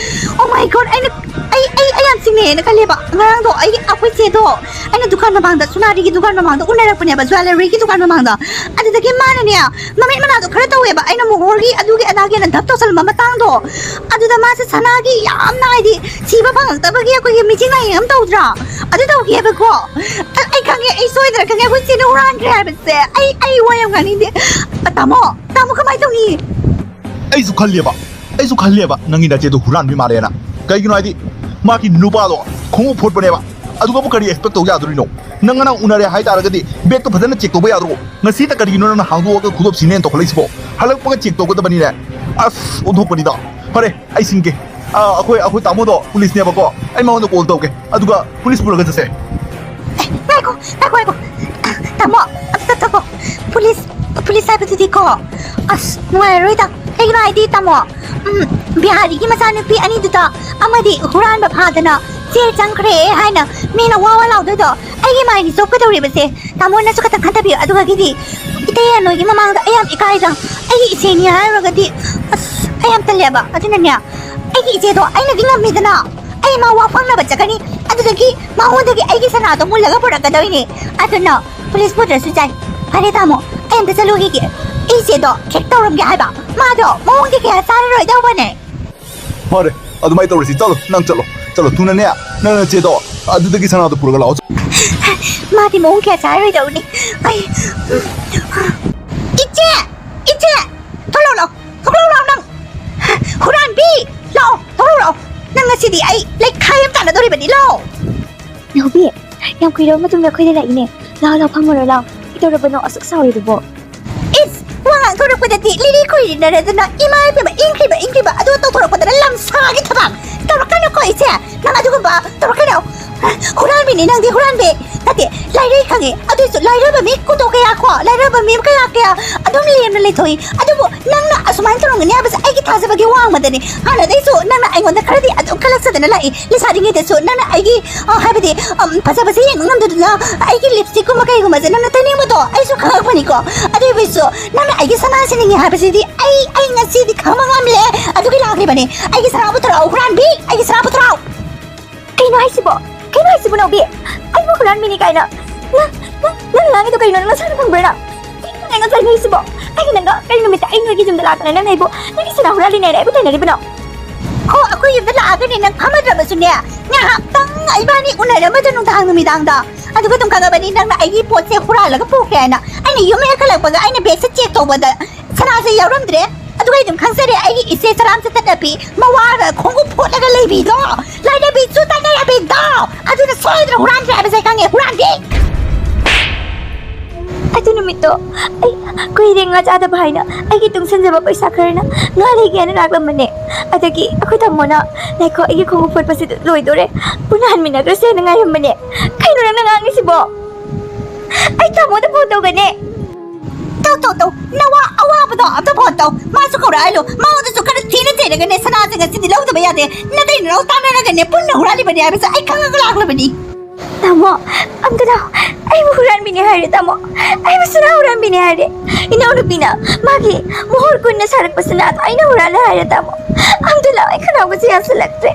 Oh my God, ꯑꯩꯅ, ꯑꯩ, ꯑꯩ, ꯑꯩ ꯌꯥꯝ ꯆꯤꯡꯅꯩꯌꯦꯅ ꯈꯜꯂꯦꯕ꯫ ꯉꯔꯥꯡꯗꯣ ꯑꯩꯒꯤ, ꯑꯩꯈꯣꯏ ꯆꯦꯗꯣ, ꯑꯩꯅ ꯗꯨꯀꯥꯟ ꯃꯃꯥꯡꯗ, ꯁꯣꯅꯥꯔꯤꯒꯤ ꯗꯨꯀꯥꯟ ꯃꯃꯥꯡꯗ ꯎꯅꯔꯛꯄꯅꯦꯕ, ꯖ꯭ꯋꯦꯂꯔꯤꯒꯤ ꯗꯨꯀꯥꯟ ꯃꯃꯥꯡꯗ꯫ ꯑꯗꯨꯗꯒꯤ ꯃꯥꯅꯅꯦ, ꯃꯃꯤꯠ ꯃꯅꯥꯗꯣ ꯈꯔ ꯇꯧꯋꯦꯕ, ꯑꯩꯅ ꯃꯣꯍꯣꯔꯒꯤ ꯑꯗꯨꯒꯤ ꯑꯗꯥꯒꯤꯅ ꯙꯞ ꯇꯧꯁꯜꯂꯝꯕ ꯃꯇꯥꯡꯗꯣ, ꯑꯗꯨꯗ ꯃꯥꯁꯦ ꯁꯅꯥꯒꯤ ꯌꯥꯝꯅ, ꯍꯥꯏꯗꯤ, ꯁꯤꯕ ꯐꯪꯉꯛꯇꯕꯒꯤ ꯑꯩꯈꯣꯏꯒꯤ ꯃꯤꯆꯤꯡ ꯂꯥꯏꯌꯦꯡ ꯑꯃ ꯇꯧꯗ꯭ꯔꯥ, ꯑꯗꯨ ꯇꯧꯈꯤꯑꯕꯀꯣ꯫ ꯑ-, ꯑꯩ ꯈꯪꯉꯦ, ꯑꯩ ꯁꯣꯏꯗꯅ ꯈꯪꯉꯦ, ꯑꯩꯈꯣꯏ ꯆꯦꯅ ꯍꯨꯔꯥꯟꯈ꯭ꯔꯦ ꯍꯥꯏꯕꯁꯦ꯫ ꯑꯩ, ꯑꯩ ꯋꯥ ꯌꯥꯝ ꯉꯥꯡꯅꯤꯡꯗꯦ꯫ ꯑ, ꯇꯥꯃꯣ, ꯇꯥꯃꯣ, ꯀꯃꯥꯏꯅ ꯇꯧꯅꯤ? ꯑꯩꯁꯨ ꯈꯜꯂꯦꯕ, ꯑꯩꯁꯨ ꯈꯜꯂꯦꯕ, ꯅꯪꯒꯤ ꯅꯆꯦꯗꯣ ꯍꯨꯔꯥꯟꯕꯤ ꯃꯥꯜꯂꯦꯅ꯫ ꯀꯩꯒꯤꯅꯣ ꯍꯥꯏꯗꯤ, ꯃꯥꯒꯤ ꯅꯨꯄꯥꯗꯣ ꯈꯣꯡꯎꯞ ꯐꯣꯠꯄꯅꯦꯕ, ꯑꯗꯨꯒꯕꯨ ꯀꯔꯤ ꯑꯦꯛꯁꯄꯦꯛ ꯇꯧ ꯌꯥꯗꯣꯔꯤꯅꯣ? ꯅꯪ ꯉꯔꯥꯡ ꯎꯅꯔꯦ ꯍꯥꯏꯇꯥꯔꯒꯗꯤ, ꯕꯦꯒꯇꯣ ꯐꯖꯅ ꯆꯦꯛ ꯇꯧꯕ ꯌꯥꯗ꯭ꯔꯣ? ꯉꯁꯤꯗ ꯀꯔꯤꯒꯤꯅꯣ ꯅꯪꯅ ꯍꯥꯡꯗꯣꯛꯑꯒ ꯈꯨꯗꯣꯞ ꯁꯤꯅꯦꯅ ꯇꯧꯈꯠꯂꯛꯏꯁꯤꯕꯣ? ꯍꯜꯂꯛꯄꯒ ꯆꯦꯛ ꯇꯧꯒꯗꯕꯅꯤꯅꯦ꯫ ꯑꯁ, ꯑꯣꯟꯊꯣꯛꯄꯅꯤꯗ꯫ ꯐꯔꯦ, ꯑꯩ ꯁꯤꯟꯒꯦ꯫ ꯑꯥ, ꯑꯩꯈꯣꯏ, ꯑꯩꯈꯣꯏ ꯇꯥꯃꯣꯗꯣ ꯄꯨꯂꯤꯁꯅꯦꯕꯀꯣ, ꯑꯩ ꯃꯉꯣꯟꯗ ꯀꯣꯜ ꯇꯧꯒꯦ, ꯑꯗꯨꯒ ꯄꯨꯂꯤꯁ ꯄꯨꯔꯒ ꯆꯠꯁꯦ꯫ ꯑꯦ, ꯉꯥꯏꯈꯣ, ꯉꯥꯏꯈꯣ, ꯉꯥꯏꯈꯣ꯫ ꯇꯥꯃꯣ, ꯑꯝꯇ ꯊꯣꯛꯈꯣ꯫ ꯄꯨꯂꯤꯁ, ꯄꯨꯂꯤꯁ ꯍꯥꯏꯕꯗꯨꯗꯤꯀꯣ, ꯑꯁ, ꯅꯨꯡꯉꯥꯏꯔꯔꯣꯏꯗ꯫ ꯀꯩꯒꯤꯅꯣ ꯍꯥꯏꯗꯤ, ꯇꯥꯃꯣ, ꯎꯝ, ꯕꯤꯍꯥꯔꯤꯒꯤ ꯃꯆꯥꯅꯨꯄꯤ ꯑꯅꯤꯗꯨꯗ ꯑꯃꯗꯤ ꯍꯨꯔꯥꯟꯕ ꯐꯥꯗꯅ ꯖꯦꯜ ꯆꯪꯈ꯭ꯔꯦ ꯍꯥꯏꯅ ꯃꯤꯅ ꯋꯥ ꯋꯥ ꯂꯥꯎꯗꯣꯏꯗꯣ ꯑꯩꯒꯤ ꯃꯥꯏꯅꯤ ꯆꯣꯞꯀꯗꯧꯔꯤꯕꯁꯦ꯫ ꯇꯥꯃꯣꯅꯁꯨ ꯈꯇꯪ ꯈꯟꯊꯕꯤꯌꯨ꯫ ꯑꯗꯨꯒꯗꯤ ꯏꯇꯩ ꯅꯣꯏꯒꯤ ꯃꯃꯥꯡꯗ ꯑꯩ ꯌꯥꯝ ꯏꯀꯥꯏꯗ꯫ ꯑꯩꯒꯤ ꯏꯆꯦꯅꯤ ꯍꯥꯏꯔꯨꯔꯒꯗꯤ, ꯑꯁ, ꯑꯩ ꯌꯥꯝ ꯇꯜꯂꯦꯕ꯫ ꯑꯗꯨꯅꯅꯦ, ꯑꯩꯒꯤ ꯏꯆꯦꯗꯣ ꯑꯩꯅꯗꯤ ꯉꯝꯃꯤꯗꯅ꯫ ꯑꯩ ꯃꯥ ꯋꯥ ꯐꯪꯅꯕ ꯆꯠꯀꯅꯤ꯫ ꯑꯗꯨꯗꯒꯤ ꯃꯉꯣꯟꯗꯒꯤ ꯑꯩꯒꯤ ꯁꯅꯥꯗꯣ ꯃꯨꯜꯂꯒ ꯄꯨꯔꯛꯀꯗꯣꯏꯅꯦ꯫ ꯑꯗꯨꯅ ꯄꯨꯂꯤꯁ ꯄꯨꯗ꯭ꯔꯁꯨ ꯌꯥꯏ꯫ ꯐꯔꯦ ꯇꯥꯃꯣ, ꯑꯩ ꯑꯝꯇ ꯆꯠꯂꯨꯈꯤꯒꯦ꯫ ꯑꯩ ꯏꯆꯦꯗꯣ ꯆꯦꯛ ꯇꯧꯔꯝꯒꯦ ꯍꯥꯏꯕ꯫ ꯃꯥꯗꯣ ꯃꯑꯣꯡꯗꯤ ꯀꯌꯥ ꯆꯥꯔꯔꯣꯏꯗꯧꯕꯅꯦ꯫ ꯐꯔꯦ, ꯑꯗꯨꯃꯥꯏꯅ ꯇꯧꯔꯁꯤ꯫ ꯆꯠꯂꯣ, ꯅꯪ ꯆꯠꯂꯣ꯫ ꯆꯠꯂꯣ, ꯊꯨꯅꯅꯦ꯫ ꯅꯪ ꯅꯆꯦꯗꯣ ꯑꯗꯨꯗꯒꯤ ꯁꯅꯥꯗꯣ ꯄꯨꯔꯒ ꯂꯥꯛꯑꯣ꯫ ꯃꯥꯗꯤ ꯃꯑꯣꯡ ꯀꯌꯥ ꯆꯥꯔꯣꯏꯗꯧꯅꯤ꯫ ꯑꯩ, ꯏꯆꯦ! ꯏꯆꯦ! ꯊꯣꯛꯂꯛꯑꯣ ꯂꯥꯛꯑꯣ! ꯊꯣꯛꯂꯛꯑꯣ ꯂꯥꯛꯑꯣ ꯅꯪ! ꯍꯨꯔꯥꯟꯕꯤ! ꯂꯥꯛꯑꯣ! ꯊꯣꯛꯂꯛꯑꯣ ꯂꯥꯛꯑꯣ! ꯅꯪ ꯉꯁꯤꯗꯤ ꯑꯩ ꯂꯩꯈꯥꯏ ꯑꯃ ꯇꯥꯟꯅꯗꯣꯔꯤꯕꯅꯤ, ꯂꯥꯛꯑꯣ! ꯅꯥꯎꯕꯤ, ꯌꯥꯝ ꯀꯨꯏꯔꯕ ꯃꯇꯨꯡꯗ ꯑꯩꯈꯣꯏꯗ ꯂꯥꯛꯏꯅꯦ꯫ ꯂꯥꯛꯑꯣ ꯂꯥꯛꯑꯣ, ꯐꯝꯃꯨꯔꯣ ꯂꯥꯛꯑꯣ꯫ ꯀꯩꯗꯧꯔꯕꯅꯣ ꯑꯁꯨꯛ ꯁꯥꯎꯔꯤꯗꯨꯕꯣ? ꯏꯁ! ꯋꯥ ꯉꯥꯡꯊꯣꯔꯛꯄꯗꯗꯤ ꯂꯤꯔꯤ ꯈꯣꯏꯔꯤꯅꯔꯗꯅ ꯏꯃꯥ ꯏꯕꯦꯝꯃ, ꯏꯪꯈ꯭ꯔꯤꯕ ꯏꯪꯈ꯭ꯔꯤꯕ, ꯑꯗꯨꯒ ꯇꯧꯊꯣꯔꯛꯄꯗꯅ ꯂꯝꯁꯥꯒꯤ ꯊꯕꯛ! ꯇꯧꯔꯛꯀꯅꯨꯀꯣ ꯏꯆꯦ! ꯅꯪ ꯑꯗꯨꯒꯨꯝꯕ ꯇꯧꯔꯛꯀꯅꯨ! ꯍꯨꯔꯥꯟꯕꯤꯅꯤ ꯅꯪꯗꯤ, ꯍꯨꯔꯥꯟꯕꯤ! ꯅꯠꯇꯦ, ꯂꯥꯏꯔꯩ ꯈꯪꯉꯦ, ꯑꯗꯨꯏꯁꯨ ꯂꯥꯏꯔꯕ ꯃꯤ ꯀꯣꯇꯣ ꯀꯌꯥ ꯀꯣ, ꯂꯥꯏꯔꯕ ꯃꯤ ꯀꯌꯥ ꯀꯌꯥ ꯑꯗꯨꯝ ꯂꯦꯝꯅ ꯂꯩꯊꯣꯛꯏ꯫ ꯑꯗꯨꯕꯨ ꯅꯪꯅ ꯑꯁꯨꯃꯥꯏꯅ ꯇꯧꯔꯝꯒꯅꯤ ꯍꯥꯏꯕꯁꯦ ꯑꯩꯒꯤ ꯊꯥꯖꯕꯒꯤ ꯋꯥꯡꯃꯗꯅꯤ꯫ ꯍꯥꯟꯅꯗꯩꯁꯨ ꯅꯪꯅ ꯑꯩꯉꯣꯟꯗ ꯈꯔꯗꯤ ꯑꯗꯨꯝ ꯀꯜꯂꯛꯆꯗꯅ ꯂꯥꯛꯏ꯫ ꯂꯩꯁꯥꯔꯤꯉꯩꯗꯁꯨ ꯅꯪꯅ ꯑꯩꯒꯤ, ꯑ, ꯍꯥꯏꯕꯗꯤ, ꯎꯝ, ꯐꯖꯕꯁꯦ ꯌꯦꯡꯕ ꯉꯝꯗꯗꯅ ꯑꯩꯒꯤ ꯂꯤꯞꯁꯇꯤꯛꯀꯨꯝꯕ ꯀꯩꯒꯨꯝꯕꯁꯦ ꯅꯪꯅ ꯇꯩꯅꯤꯡꯕꯗꯣ ꯑꯩꯁꯨ ꯈꯪꯉꯛꯄꯅꯤꯀꯣ꯫ ꯑꯗꯨ ꯑꯣꯏꯕꯁꯨ ꯅꯪꯅ ꯑꯩꯒꯤ ꯁꯅꯥꯁꯦ ꯅꯤꯡꯉꯦ ꯍꯥꯏꯕꯁꯤꯗꯤ ꯑꯩ, ꯑꯩ ꯉꯁꯤꯗꯤ ꯈꯪꯕ ꯉꯝꯂꯦ꯫ ꯑꯗꯨꯒꯤ ꯂꯥꯛꯂꯤꯕꯅꯤ꯫ ꯑꯩꯒꯤ ꯁꯅꯥ ꯄꯨꯊꯣꯔꯛꯑꯣ, ꯍꯨꯔꯥꯟꯕꯤ! ꯑꯩꯒꯤ ꯁꯅꯥ ꯄꯨꯊꯣꯔꯛꯑꯣ! ꯀꯩꯅꯣ ꯍꯥꯏꯁꯤꯕꯣ? ꯀꯩꯅꯣ ꯍꯥꯏꯁꯤꯕꯣ, ꯅꯥꯎꯕꯤ? ꯑꯩꯕꯨ ꯍꯨꯔꯥꯟꯕꯤꯅꯤ ꯀꯥꯏꯅ? ꯅꯪ, ꯅꯪ, ꯅꯪ ꯉꯥꯡꯉꯤꯗꯣ ꯀꯩꯅꯣ? ꯅꯪ ꯅꯁꯥꯅ ꯈꯪꯕ꯭ꯔꯥ ꯅꯪ? ꯀꯩꯅꯣ ꯅꯪ ꯉꯥꯡꯉꯤꯁꯤꯕꯣ? ꯑꯩꯒꯤ ꯅꯪꯒ ꯀꯔꯤ ꯅꯨꯃꯤꯠꯇ ꯑꯩ ꯅꯣꯏꯒꯤ ꯌꯨꯝꯗ ꯂꯥꯛꯇꯅ ꯅꯪꯅ ꯑꯩꯕꯨ ꯅꯪꯒꯤ ꯁꯅꯥ ꯍꯨꯔꯥꯜꯂꯤꯅꯦꯅ ꯑꯩꯕꯨ ꯇꯥꯏꯅꯔꯤꯕꯅꯣ? ꯍꯣ, ꯑꯩꯈꯣꯏ ꯌꯨꯝꯗ ꯂꯥꯛꯑꯒꯅꯦ ꯅꯪ ꯐꯝꯃꯗ꯭ꯔꯕꯁꯨꯅꯦ, ꯉꯥꯏꯍꯥꯛꯇꯪ ꯏꯕꯥꯅꯤ ꯎꯅꯔꯝꯃꯗ ꯅꯨꯡꯗꯥꯡ ꯅꯨꯃꯤꯗꯥꯡꯗ꯫ ꯑꯗꯨꯒ ꯑꯗꯨꯝ ꯈꯪꯉꯕꯅꯤ ꯅꯪꯅ ꯑꯩꯒꯤ ꯄꯣꯠꯁꯦ ꯍꯨꯔꯥꯜꯂꯒ ꯄꯨꯈ꯭ꯔꯦ ꯍꯥꯏꯅ꯫ ꯑꯩꯅ ꯌꯨꯝ ꯍꯦꯛ ꯍꯜꯂꯛꯄꯒ ꯑꯩꯅ ꯕꯦꯒꯁꯦ ꯆꯦꯛ ꯇꯧꯕꯗ ꯁꯅꯥꯁꯦ ꯌꯥꯎꯔꯝꯗ꯭ꯔꯦ꯫ ꯑꯗꯨꯒ ꯑꯩ ꯑꯗꯨꯝ ꯈꯪꯖꯔꯦ, ꯑꯩꯒꯤ ꯏꯆꯦ ꯁꯔꯥꯝ ꯆꯠꯇꯅꯕꯤ, ꯃꯋꯥꯒ ꯈꯣꯡꯎꯞ ꯐꯣꯠꯂꯒ ꯂꯩꯕꯤꯗꯣ, ꯂꯥꯏꯔꯕꯤꯁꯨ ꯇꯥꯏꯅꯔꯕꯤꯗꯣ, ꯑꯗꯨꯅ ꯁꯣꯏꯗꯅ ꯍꯨꯔꯥꯟꯈ꯭ꯔꯦ ꯍꯥꯏꯕꯁꯦ ꯑꯩ ꯈꯪꯉꯦ, ꯍꯨꯔꯥꯟꯕꯤ! ꯑꯗꯨ ꯅꯨꯃꯤꯠꯇꯣ ꯑꯩ ꯀꯨꯏꯔꯦ ꯉꯥ ꯆꯥꯗꯕ ꯍꯥꯏꯅ ꯑꯩꯒꯤ ꯇꯨꯡꯁꯤꯟꯖꯕ ꯄꯩꯁꯥ ꯈꯔꯅ ꯉꯥ ꯂꯩꯒꯦ ꯍꯥꯏꯅ ꯂꯥꯛꯂꯝꯕꯅꯦ꯫ ꯑꯗꯒꯤ ꯑꯩꯈꯣꯏ ꯇꯥꯃꯣꯅ, "ꯉꯥꯏꯈꯣ, ꯑꯩꯒꯤ ꯈꯣꯡꯎꯞ ꯐꯣꯠꯄꯁꯤꯗ ꯂꯣꯏꯗꯣꯔꯦ, ꯄꯨꯟꯅ ꯍꯟꯃꯤꯟꯅꯈ꯭ꯔꯁꯦꯅ" ꯉꯥꯏꯔꯝꯕꯅꯦ꯫ ꯀꯩꯅꯣ ꯅꯪꯅ ꯉꯥꯡꯉꯤꯁꯤꯕꯣ? ꯑꯩ ꯇꯥꯃꯣꯗ ꯐꯣꯟ ꯇꯧꯒꯅꯤ꯫ ꯇꯧ, ꯇꯧ, ꯇꯧ꯫ ꯅꯋꯥ ꯑꯋꯥꯕꯗꯣ ꯑꯝꯇ ꯐꯣꯟ ꯇꯧ꯫ ꯃꯥꯁꯨ ꯀꯧꯔꯛꯑꯅꯨ꯫ ꯃꯉꯣꯟꯗꯁꯨ ꯈꯔ ꯊꯤꯅ ꯆꯩꯔꯒꯅꯦ, ꯁꯅꯥꯁꯦ ꯉꯁꯤꯗꯤ ꯂꯧꯗꯕ ꯌꯥꯗꯦ꯫ ꯅꯇꯩ ꯅꯅꯥꯎ ꯇꯥꯟꯅꯔꯒꯅꯦ, ꯄꯨꯟꯅ ꯍꯨꯔꯥꯜꯂꯤꯕꯅꯦ ꯍꯥꯏꯕꯁꯦ ꯑꯩ ꯈꯪꯉꯒ ꯂꯥꯛꯂꯕꯅꯤ꯫ ꯇꯥꯃꯣ, ꯑꯝꯇ ꯂꯥꯛꯑꯣ꯫ ꯑꯩꯕꯨ ꯍꯨꯔꯥꯟꯕꯤꯅꯦ ꯍꯥꯏꯔꯦ, ꯇꯥꯃꯣ꯫ ꯑꯩꯕꯨ ꯁꯅꯥ ꯍꯨꯔꯥꯟꯕꯤꯅꯦ ꯍꯥꯏꯔꯦ꯫ ꯏꯅꯥꯎꯅꯨꯄꯤꯅ ꯃꯥꯒꯤ ꯃꯣꯍꯣꯔ ꯀꯨꯟꯅ ꯁꯥꯔꯛꯄ ꯁꯅꯥꯗꯣ ꯑꯩꯅ ꯍꯨꯔꯥꯜꯂꯦ ꯍꯥꯏꯔꯦ, ꯇꯥꯃꯣ꯫ ꯑꯝꯇ ꯂꯥꯛꯑꯣ, ꯑꯩ ꯈꯅꯥꯎꯒꯁꯦ ꯌꯥꯁꯤꯜꯂꯛꯇ꯭ꯔꯦ꯫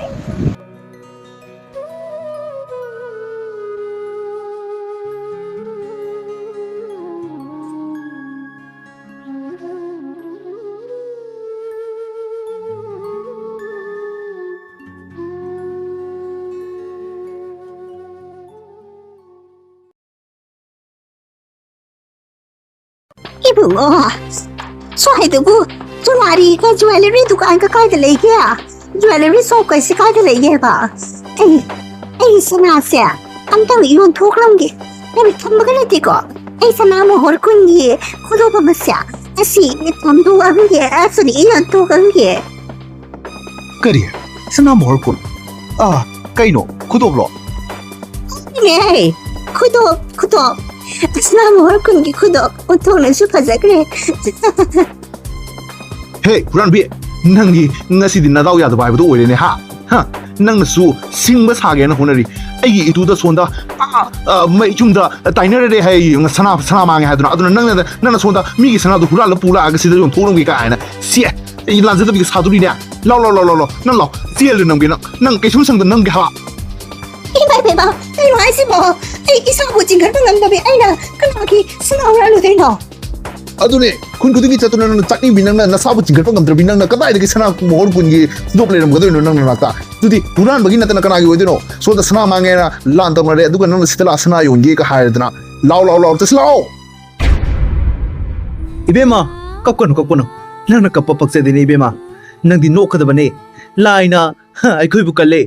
ꯏꯕꯨꯡꯉꯣ, ꯁ꯭ꯋꯥꯏꯗꯕꯨ ꯁꯣꯅꯥꯔꯤꯒ ꯖ꯭ꯋꯦꯂꯔꯤ ꯗꯨꯀꯥꯟꯒ ꯀꯥꯏꯗ ꯂꯩꯒꯦ? ꯖ꯭ꯋꯦꯂꯔꯤ ꯁꯣꯞꯀꯁꯦ ꯀꯥꯏꯗ ꯂꯩꯒꯦꯕ? ꯑꯩ, ꯑꯩ ꯁꯅꯥꯁꯦ ꯑꯝꯇꯪ ꯌꯣꯟꯊꯣꯛꯂꯝꯒꯦ꯫ ꯌꯥꯝ ꯊꯝꯕꯒ ꯅꯠꯇꯦꯀꯣ꯫ ꯑꯩ ꯁꯅꯥ ꯃꯣꯍꯣꯔ ꯀꯨꯟꯒꯤ ꯈꯨꯗꯣꯞ ꯑꯃꯁꯦ ꯑꯁꯤ ꯊꯝꯗꯣꯛꯑꯝꯒꯦ, ꯑꯁꯤꯗꯤ ꯌꯣꯟꯊꯣꯛꯑꯝꯒꯦ꯫ ꯀꯔꯤ? ꯁꯅꯥ ꯃꯣꯍꯣꯔ ꯀꯨꯟ? ꯑꯥ, ꯀꯩꯅꯣ? ꯈꯨꯗꯣꯞꯂꯣ? ꯅꯦ, ꯈꯨꯗꯣꯞ, ꯈꯨꯗꯣꯞ꯫ ꯁꯅꯥ ꯃꯣꯍꯣꯔ ꯀꯨꯟꯒꯤ ꯈꯨꯗꯣꯞ ꯑꯣꯟꯊꯣꯛꯅꯁꯨ ꯐꯖꯈ꯭ꯔꯦ꯫ ꯍꯦ, ꯍꯨꯔꯥꯟꯕꯤ, ꯅꯪꯗꯤ ꯉꯁꯤꯗꯤ ꯅꯗꯥꯎ ꯌꯥꯗꯕ ꯍꯥꯏꯕꯗꯨ ꯑꯣꯏꯔꯦꯅꯦ, ꯍꯥ? ꯍꯥ? ꯅꯪꯅꯁꯨ ꯁꯤꯡꯕ ꯁꯥꯒꯦꯅ ꯍꯣꯠꯅꯔꯤ, ꯑꯩꯒꯤ ꯏꯇꯨꯗ ꯁꯣꯝꯗ, ꯑꯥ, ꯑꯥ, ꯃꯩ ꯌꯨꯝꯗ ꯇꯥꯏꯅꯔꯦ ꯍꯥꯏ, ꯁꯅꯥ, ꯁꯅꯥ ꯃꯥꯡꯉꯦ ꯍꯥꯏꯗꯨꯅ, ꯑꯗꯨꯅ ꯅꯪꯅ, ꯅꯪꯅ ꯁꯣꯝꯗ ꯃꯤꯒꯤ ꯁꯅꯥꯗꯣ ꯍꯨꯔꯥꯜꯂ ꯄꯨ ꯂꯥꯛꯑꯒ ꯁꯤꯗ ꯌꯣꯟꯊꯣꯛꯂꯝꯒꯦ ꯀꯥꯏꯅ, ꯁꯤ, ꯑꯩ ꯂꯥꯟꯖꯗꯕꯤꯒ ꯁꯥꯗꯣꯔꯤꯅꯦ꯫ ꯂꯥꯎ, ꯂꯥꯎ, ꯂꯥꯎ, ꯂꯥꯎ, ꯂꯥꯎ, ꯅꯪ ꯂꯥꯎ, ꯆꯦꯜꯂꯦ ꯅꯪꯒꯤ, ꯅꯪ, ꯅꯪ ꯀꯩꯁꯨꯝ ꯁꯪꯗ ꯅꯪꯒꯤ ꯍꯥ꯫ ꯏꯃꯥ ꯏꯕꯦꯝꯃ, ꯀꯩꯅꯣ ꯍꯥꯏꯁꯤꯕꯣ? ꯑꯩ ꯏꯁꯥꯕꯨ ꯆꯤꯡꯈꯠꯄ ꯉꯝꯗꯕꯤ ꯑꯩꯅ ꯀꯅꯥꯒꯤ ꯁꯅꯥ ꯍꯨꯔꯥꯜꯂꯨꯗꯣꯏꯅꯣ? ꯑꯗꯨꯅꯦ, ꯈꯨꯟ ꯈꯨꯗꯤꯡꯒꯤ ꯆꯠꯇꯨꯅ ꯅꯪꯅ ꯆꯥꯛꯅꯤꯡꯕꯤ, ꯅꯪꯅ ꯅꯁꯥꯕꯨ ꯆꯤꯡꯈꯠꯄ ꯉꯝꯗ꯭ꯔꯕꯤ, ꯅꯪꯅ ꯀꯗꯥꯏꯗꯒꯤ ꯁꯅꯥ ꯃꯣꯍꯣꯔ ꯀꯨꯟꯒꯤ ꯈꯨꯗꯣꯞ ꯂꯩꯔꯝꯒꯗꯣꯏꯅꯣ ꯅꯪ ꯅꯅꯥꯛꯇ? ꯑꯗꯨꯗꯤ ꯍꯨꯔꯥꯟꯕꯒꯤ ꯅꯠꯇꯅ ꯀꯅꯥꯒꯤ ꯑꯣꯏꯗꯣꯏꯅꯣ? ꯁꯣꯝꯗ ꯁꯅꯥ ꯃꯥꯡꯉꯦꯅ ꯂꯥꯟ ꯇꯧꯅꯔꯦ, ꯑꯗꯨꯒ ꯅꯪꯅ ꯁꯤꯗ ꯂꯥꯛꯑ ꯁꯅꯥ ꯌꯣꯟꯒꯦꯒ ꯍꯥꯏꯔꯗꯅ꯫ ꯂꯥꯎ, ꯂꯥꯎ, ꯂꯥꯎ, ꯆꯠꯁꯤ ꯂꯥꯛꯑꯣ꯫ ꯏꯕꯦꯝꯃ, ꯀꯞꯀꯅꯨ, ꯀꯞꯀꯅꯨ꯫ ꯅꯪꯅ ꯀꯞꯄ ꯄꯛꯆꯗꯦꯅꯦ ꯏꯕꯦꯝꯃ꯫ ꯅꯪꯗꯤ ꯅꯣꯛꯀꯗꯕꯅꯦ꯫ ꯂꯥꯏꯅ, ꯍ, ꯑꯩꯈꯣꯏꯕꯨ ꯀꯜꯂꯦ꯫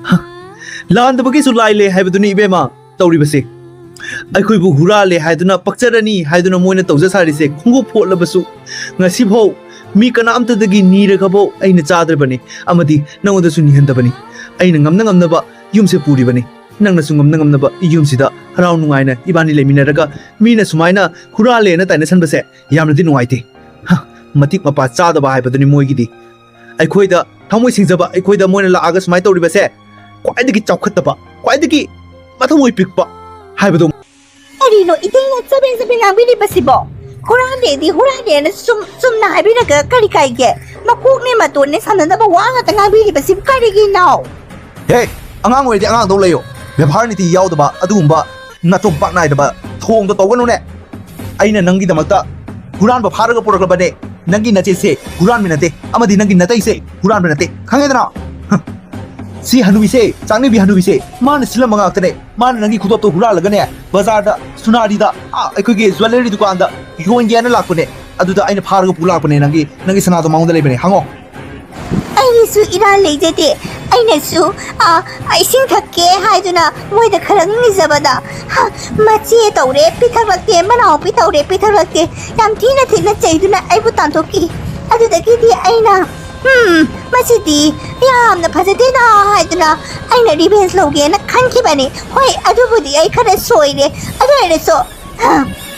ꯍ, ꯂꯥꯟꯗꯕꯒꯤꯁꯨ ꯂꯥꯏ ꯂꯩ ꯍꯥꯏꯕꯗꯨꯅꯤ ꯏꯕꯦꯝꯃ ꯇꯧꯔꯤꯕꯁꯦ꯫ ꯑꯩꯈꯣꯏꯕꯨ ꯍꯨꯔꯥꯜꯂꯦ ꯍꯥꯏꯗꯨꯅ, ꯄꯛꯆꯔꯅꯤ ꯍꯥꯏꯗꯨꯅ ꯃꯣꯏꯅ ꯇꯧꯖ ꯁꯥꯔꯤꯁꯦ, ꯈꯣꯡꯎꯞ ꯐꯣꯠꯂꯕꯁꯨ ꯉꯁꯤꯐꯥꯎ ꯃꯤ ꯀꯅꯥꯝꯇꯗꯒꯤ ꯅꯤꯔꯒꯐꯥꯎ ꯑꯩꯅ ꯆꯥꯗ꯭ꯔꯕꯅꯤ, ꯑꯃꯗꯤ ꯅꯉꯣꯟꯗꯁꯨ ꯅꯤꯍꯟꯗꯕꯅꯤ꯫ ꯑꯩꯅ ꯉꯝꯅ ꯉꯝꯅꯕ ꯌꯨꯝꯁꯦ ꯄꯨꯔꯤꯕꯅꯤ꯫ ꯅꯪꯅꯁꯨ ꯉꯝꯅ ꯉꯝꯅꯕ ꯌꯨꯝꯁꯤꯗ ꯍꯔꯥꯎ ꯅꯨꯡꯉꯥꯏꯅ ꯏꯕꯥꯅꯤ ꯂꯩꯃꯤꯟꯅꯔꯒ, ꯃꯤꯅ ꯁꯨꯃꯥꯏꯅ ꯍꯨꯔꯥꯜꯂꯦꯅ ꯇꯥꯏꯅꯁꯟꯕꯁꯦ ꯌꯥꯝꯅꯗꯤ ꯅꯨꯡꯉꯥꯏꯇꯦ꯫ ꯍ, ꯃꯇꯤꯛ ꯃꯄꯥ ꯆꯥꯗꯕ ꯍꯥꯏꯕꯗꯨꯅꯤ ꯃꯣꯏꯒꯤꯗꯤ꯫ ꯑꯩꯈꯣꯏꯗ ꯊꯃꯣꯏ ꯁꯦꯡꯖꯕ, ꯑꯩꯈꯣꯏꯗ ꯃꯣꯏꯅ ꯂꯥꯛꯑꯒ ꯁꯨꯃꯥꯏꯅ ꯇꯧꯔꯤꯕꯁꯦ ꯈ꯭ꯋꯥꯏꯗꯒꯤ ꯆꯥꯎꯈꯠꯇꯕ, ꯈ꯭ꯋꯥꯏꯗꯒꯤ ꯃꯊꯃꯣꯏ ꯄꯤꯛꯄ ꯍꯥꯏꯕꯗꯣ꯫ ꯀꯔꯤꯅꯣ ꯏꯇꯩꯅ ꯆꯕꯦꯡ ꯆꯕꯦꯡ ꯉꯥꯡꯕꯤꯔꯤꯕꯁꯤꯕꯣ? ꯍꯨꯔꯥꯟꯂꯦꯗꯤ ꯍꯨꯔꯥꯟꯂꯦꯅ ꯁꯨꯝ ꯆꯨꯝꯅ ꯍꯥꯏꯕꯤꯔꯒ ꯀꯔꯤ ꯀꯥꯏꯒꯦ? ꯃꯀꯣꯛꯅꯦ ꯃꯇꯣꯟꯅꯦ ꯁꯥꯟꯅꯗꯕ ꯋꯥ ꯉꯥꯛꯇ ꯉꯥꯡꯕꯤꯔꯤꯕꯁꯤꯕꯨ ꯀꯔꯤꯒꯤꯅꯣ? ꯍꯦ, ꯑꯉꯥꯡ ꯑꯣꯏꯔꯗꯤ ꯑꯉꯥꯡꯗꯧ ꯂꯩꯌꯣ꯫ ꯕꯦꯕꯥꯔ ꯅꯤꯇꯤ ꯌꯥꯎꯗꯕ ꯑꯗꯨꯒꯨꯝꯕ ꯅꯥꯆꯣꯝ ꯄꯥꯛ ꯅꯥꯏꯗꯕ ꯊꯧꯑꯣꯡꯗꯣ ꯇꯧꯒꯅꯨꯅꯦ꯫ ꯑꯩꯅ ꯅꯪꯒꯤꯗꯃꯛꯇ ꯍꯨꯔꯥꯟꯕ ꯐꯥꯔꯒ ꯄꯨꯔꯛꯂꯕꯅꯦ꯫ ꯅꯪꯒꯤ ꯅꯆꯦꯁꯦ ꯍꯨꯔꯥꯟꯕ ꯅꯠꯇꯦ, ꯑꯃꯗꯤ ꯅꯪꯒꯤ ꯅꯇꯩꯁꯦ ꯍꯨꯔꯥꯟꯕ ꯅꯠꯇꯦ, ꯈꯪꯉꯦꯗꯅ? ꯍ꯫ ꯁꯤ ꯍꯅꯨꯕꯤꯁꯦ, ꯆꯥꯛꯅꯕꯤ ꯍꯅꯨꯕꯤꯁꯦ, ꯃꯥꯅ ꯁꯤꯜꯂꯝꯕ ꯉꯥꯛꯇꯅꯦ꯫ ꯃꯥꯅ ꯅꯪꯒꯤ ꯈꯨꯗꯣꯞꯇꯣ ꯍꯨꯔꯥꯜꯂꯒꯅꯦ, ꯕꯖꯥꯔꯗ, ꯁꯨꯅꯥꯔꯤꯗ, ꯑꯥ, ꯑꯩꯈꯣꯏꯒꯤ ꯖ꯭ꯋꯦꯂꯔꯤ ꯗꯨꯀꯥꯟꯗ ꯌꯣꯟꯒꯦ ꯍꯥꯏꯅ ꯂꯥꯛꯄꯅꯦ꯫ ꯑꯗꯨꯗ ꯑꯩꯅ ꯐꯥꯔꯒ ꯄꯨ ꯂꯥꯛꯄꯅꯦ꯫ ꯅꯪꯒꯤ ꯅꯪꯒꯤ ꯁꯅꯥꯗꯣ ꯃꯉꯣꯟꯗ ꯂꯩꯕꯅꯦ, ꯍꯪꯉꯣ꯫ ꯑꯩꯒꯤꯁꯨ ꯏꯔꯥꯜ ꯂꯩꯖꯗꯦ꯫ ꯑꯩꯅꯁꯨ, ꯑ, ꯏꯁꯤꯡ ꯊꯛꯀꯦ ꯍꯥꯏꯗꯨꯅ ꯃꯣꯏꯗ ꯈꯔ ꯅꯤꯖꯕꯗ, ꯍ, ꯃꯆꯦ ꯇꯧꯔꯦ ꯄꯤꯊꯛꯂꯛꯇꯦ, ꯃꯅꯥꯎꯄꯤ ꯇꯧꯔꯦ ꯄꯤꯊꯛꯂꯛꯇꯦ, ꯌꯥꯝ ꯊꯤꯅ ꯊꯤꯅ ꯆꯩꯗꯨꯅ ꯑꯩꯕꯨ ꯇꯥꯟꯊꯣꯛꯈꯤ꯫ ꯑꯗꯨꯗꯒꯤꯗꯤ ꯑꯩꯅ, "ꯎꯝ, ꯃꯁꯤꯗꯤ ꯌꯥꯝꯅ ꯐꯖꯗꯦꯗ" ꯍꯥꯏꯗꯨꯅ ꯑꯩꯅ revenge ꯂꯧꯒꯦꯅ ꯈꯟꯈꯤꯕꯅꯤ꯫ ꯍꯣꯏ, ꯑꯗꯨꯕꯨꯗꯤ ꯑꯩ ꯈꯔ ꯁꯣꯏꯔꯦ꯫ ꯑꯗꯨ ꯑꯣꯏꯔꯁꯨ, ꯍ,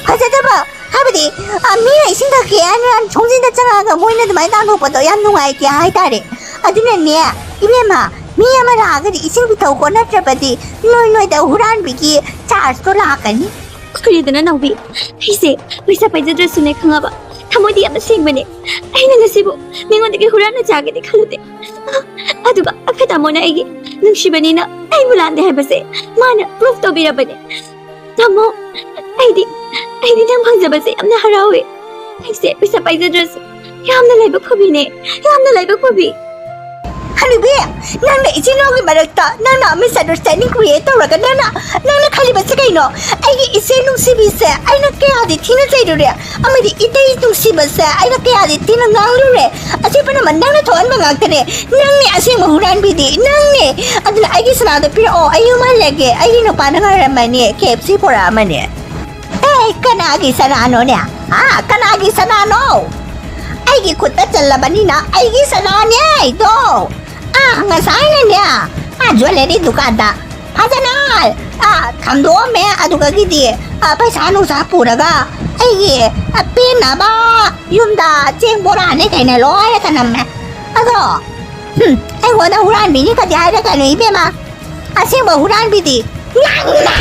ꯐꯖꯗꯕ ꯍꯥꯏꯕꯗꯤ, ꯑ, ꯃꯤꯅ ꯏꯁꯤꯡ ꯊꯛꯀꯦ ꯍꯥꯏꯅ ꯊꯣꯡꯖꯤꯟꯗ ꯆꯪꯉꯛꯑꯒ ꯃꯣꯏꯅ ꯑꯗꯨꯃꯥꯏꯅ ꯇꯥꯟꯊꯣꯛꯄꯗꯣ ꯌꯥꯝ ꯅꯨꯡꯉꯥꯏꯇꯦ ꯍꯥꯏꯇꯥꯔꯦ꯫ ꯑꯗꯨꯅꯅꯦ, ꯏꯕꯦꯝꯃ, ꯃꯤ ꯑꯃ ꯂꯥꯛꯑꯒꯗꯤ ꯏꯁꯤꯡ ꯄꯤꯊꯧꯀꯣ, ꯅꯠꯇ꯭ꯔꯕꯗꯤ ꯅꯣꯏ ꯅꯣꯏꯗ ꯍꯨꯔꯥꯟꯕꯤꯒꯤ chargeꯇꯣ ꯂꯥꯛꯀꯅꯤ꯫ ꯀꯔꯤꯗꯅ ꯅꯥꯎꯕꯤ, ꯑꯩꯁꯦ ꯄꯩꯁꯥ ꯄꯥꯏꯖꯗ꯭ꯔꯁꯨꯅꯦ, ꯈꯪꯉꯕ? ꯊꯃꯣꯏꯗꯤ ꯌꯥꯝꯅ ꯁꯦꯡꯕꯅꯦ꯫ ꯑꯩꯅ ꯉꯁꯤꯕꯨ ꯃꯤꯉꯣꯟꯗꯒꯤ ꯍꯨꯔꯥꯟꯅ ꯆꯥꯒꯦꯗꯤ ꯈꯜꯂꯨꯗꯦ꯫ ꯑꯗꯨꯒ ꯑꯩꯈꯣꯏ ꯇꯥꯃꯣꯅ ꯑꯩꯒꯤ ꯅꯨꯡꯁꯤꯕꯅꯤꯅ ꯑꯩꯕꯨ ꯂꯥꯟꯗꯦ ꯍꯥꯏꯕꯁꯦ ꯃꯥꯅ proof ꯇꯧꯕꯤꯔꯕꯅꯦ꯫ ꯇꯥꯃꯣ, ꯑꯩꯗꯤ, ꯑꯩꯗꯤ ꯅꯪ ꯐꯪꯖꯕꯁꯦ ꯌꯥꯝꯅ ꯍꯔꯥꯎꯋꯦ꯫ ꯑꯩꯁꯦ ꯄꯩꯁꯥ ꯄꯥꯏꯖꯗ꯭ꯔꯁꯨ ꯌꯥꯝꯅ ꯂꯥꯏꯕꯛ ꯐꯕꯤꯅꯦ, ꯌꯥꯝꯅ ꯂꯥꯏꯕꯛ ꯐꯕꯤ꯫ ꯍꯅꯨꯕꯤ, ꯅꯪꯅ ꯏꯆꯤꯟ ꯏꯅꯥꯎꯒꯤ ꯃꯔꯛꯇ ꯅꯪꯅ misunderstanding create ꯇꯧꯔꯒ ꯅꯪꯅ, ꯅꯪꯅ ꯈꯜꯂꯤꯕꯁꯦ ꯀꯩꯅꯣ? ꯑꯩꯒꯤ ꯏꯆꯦ ꯅꯨꯡꯁꯤꯕꯤꯁꯦ ꯑꯩꯅ ꯀꯌꯥꯗꯤ ꯊꯤꯅ ꯆꯩꯔꯨꯔꯦ, ꯑꯃꯗꯤ ꯏꯇꯩ ꯅꯨꯡꯁꯤꯕꯁꯦ ꯑꯩꯅ ꯀꯌꯥꯗꯤ ꯊꯤꯅ ꯉꯥꯡꯂꯨꯔꯦ꯫ ꯑꯁꯤ ꯄꯨꯝꯅꯃꯛ ꯅꯪꯅ ꯊꯣꯛꯍꯟꯕ ꯉꯥꯛꯇꯅꯦ꯫ ꯅꯪꯅꯦ ꯑꯁꯦꯡꯕ ꯍꯨꯔꯥꯟꯕꯤꯗꯤ, ꯅꯪꯅꯦ꯫ ꯑꯗꯨꯅ ꯑꯩꯒꯤ ꯁꯅꯥꯗꯣ ꯄꯤꯔꯛꯑꯣ, ꯑꯩ ꯌꯨꯝ ꯍꯜꯂꯒꯦ꯫ ꯑꯩꯒꯤ ꯅꯨꯄꯥꯅ ꯉꯥꯏꯔꯝꯃꯅꯤ, K F C ꯄꯨꯔꯛꯑꯃꯅꯤ꯫ ꯑꯦ, ꯀꯅꯥꯒꯤ ꯁꯅꯥꯅꯣꯅꯦ? ꯍꯥ? ꯀꯅꯥꯒꯤ ꯁꯅꯥꯅꯣ? ꯑꯩꯒꯤ ꯈꯨꯠꯇ ꯆꯜꯂꯕꯅꯤꯅ ꯑꯩꯒꯤ ꯁꯅꯥꯅꯦ ꯑꯩꯗꯣ꯫ ꯑꯥ, ꯉꯁꯥꯏꯅꯅꯦ, ꯑꯥ, jewellery ꯗꯨꯀꯥꯟꯗ ꯐꯖꯅ, ꯑꯥ, ꯈꯟꯗꯣꯛꯑꯝꯃꯦ꯫ ꯑꯗꯨꯗꯒꯤꯗꯤ, ꯑꯥ, ꯄꯩꯁꯥ ꯅꯨꯡꯁꯥ ꯄꯨꯔꯒ ꯑꯩꯒꯤ, ꯑꯥ, ꯄꯦꯟꯅꯕ ꯌꯨꯝꯗ ꯆꯦꯡ ꯕꯣꯔꯥꯅꯦ ꯀꯩꯅꯦ ꯂꯣꯏꯅ ꯊꯅꯝꯃꯦ꯫ ꯑꯗꯣ, ꯍꯨꯝ, ꯑꯩꯉꯣꯟꯗ ꯍꯨꯔꯥꯟꯕꯤꯅꯤ ꯀꯗꯤ ꯍꯥꯏꯔꯛꯀꯅꯨ ꯏꯕꯦꯝꯃ꯫ ꯑꯁꯦꯡꯕ ꯍꯨꯔꯥꯟꯕꯤꯗꯤ ꯅꯪꯅꯦ,